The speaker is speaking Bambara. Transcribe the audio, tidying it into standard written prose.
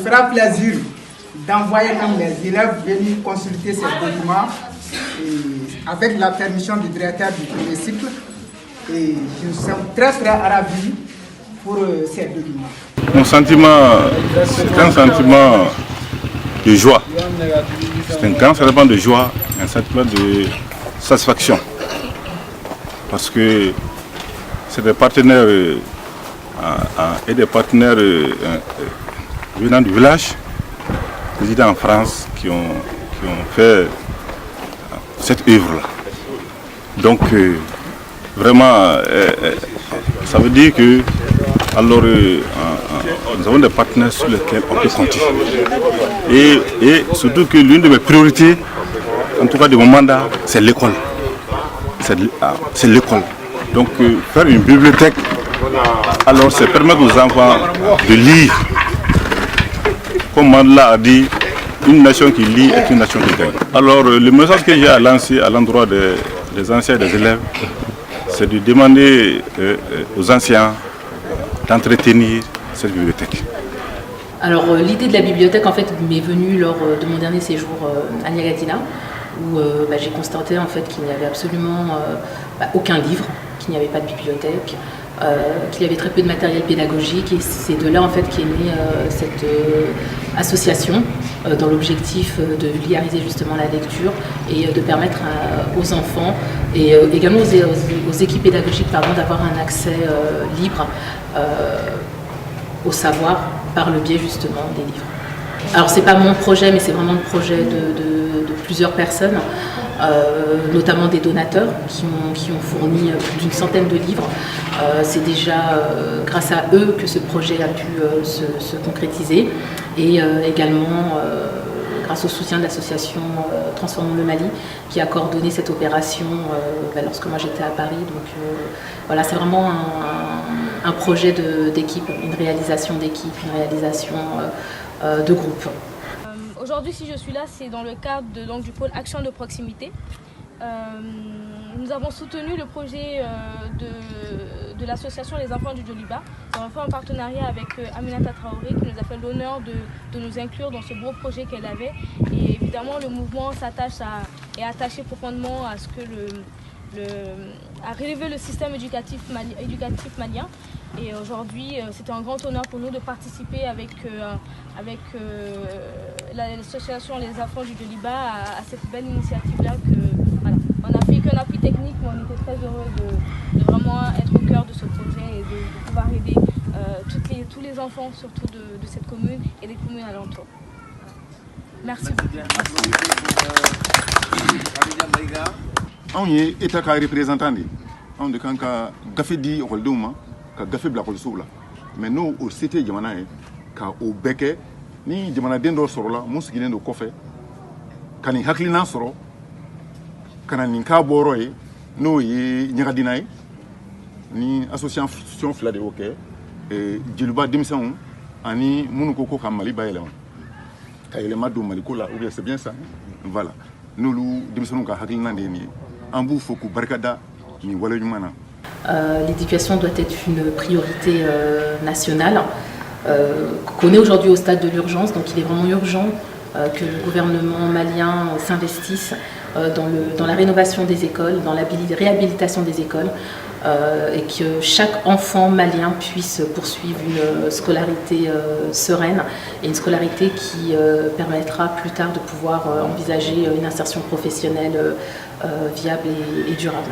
fera plaisir d'envoyer même les élèves venir consulter ces documents et avec la permission du directeur du premier cycle. Et je suis très très ravi pour ces documents. Mon sentiment, c'est un sentiment de joie. C'est un grand sentiment de joie, un sentiment de satisfaction. Parce que c'est des partenaires et des partenaires venant du village, résidant en France, qui ont fait cette œuvre-là. Donc, vraiment, ça veut dire que alors, nous avons des partenaires sur lesquels on peut compter. Et surtout que l'une de mes priorités, en tout cas de mon mandat, c'est l'école. C'est l'école. Donc faire une bibliothèque, alors c'est permettre aux enfants de lire. Comme Mandela a dit, une nation qui lit est une nation qui gagne. Alors le message que j'ai à lancer à l'endroit des anciens et des élèves, c'est de demander aux anciens d'entretenir cette bibliothèque. Alors l'idée de la bibliothèque, en fait, m'est venue lors de mon dernier séjour à Niagadina, où bah, j'ai constaté en fait qu'il n'y avait absolument bah, aucun livre, qu'il n'y avait pas de bibliothèque, qu'il y avait très peu de matériel pédagogique, et c'est de là en fait qu'est née cette association dans l'objectif de vulgariser justement la lecture et de permettre aux enfants et également aux équipes pédagogiques, pardon, d'avoir un accès libre au savoir par le biais justement des livres. Alors c'est pas mon projet, mais c'est vraiment le projet de plusieurs personnes, notamment des donateurs qui ont fourni plus d'une centaine de livres. C'est déjà grâce à eux que ce projet a pu se concrétiser et également grâce au soutien de l'association Transformons le Mali qui a coordonné cette opération bah, lorsque moi j'étais à Paris. Donc voilà, c'est vraiment un projet d'équipe, une réalisation d'équipe, une réalisation de groupe. Aujourd'hui, si je suis là, c'est dans le cadre donc, du pôle Action de proximité. Nous avons soutenu le projet de l'association Les Enfants du Djoliba. Nous avons fait un partenariat avec Aminata Traoré qui nous a fait l'honneur de nous inclure dans ce beau projet qu'elle avait. Et évidemment, le mouvement est attaché profondément à ce que le, à relever le système éducatif malien. Et aujourd'hui, c'était un grand honneur pour nous de participer avec l'association Les Enfants du Djoliba à cette belle initiative-là. Que, voilà, on n'a fait qu'un appui technique, mais on était très heureux de vraiment être au cœur de ce projet et de pouvoir aider tous les enfants, surtout de cette commune et des communes alentours. Merci beaucoup. Anw ye État ka représentant de ye. Anw de kan ka gafe di ekɔlidenw ma, ka gafe bila ekɔlisow la, mais n'o o se tɛ jamana ye ka o bɛɛ kɛ, ni jamanaden dɔ sɔrɔla mun sigilen don kɔfɛ ka nin hakilina sɔrɔ ka na nin k'a bɔyɔrɔ ye, n'o ye Ɲagadina ye, ni association fila de y'o kɛ, Joliba denmisɛnw ani minnu ko ka Mali bayɛlɛma, ka yɛlɛma don Maliko la, ou bien c'est bien ça, voilà, n'olu denmisɛnninw ka hakilina de ye nin ye. An b'u fo k'u barikada nin wale ɲuman na. L'éducation doit être une priorité nationale qu'on est aujourd'hui au stade de l'urgence, donc il est vraiment urgent que le gouvernement malien s'investisse dans la rénovation des écoles, dans la réhabilitation des écoles, et que chaque enfant malien puisse poursuivre une scolarité sereine et une scolarité qui permettra plus tard de pouvoir envisager une insertion professionnelle viable et durable.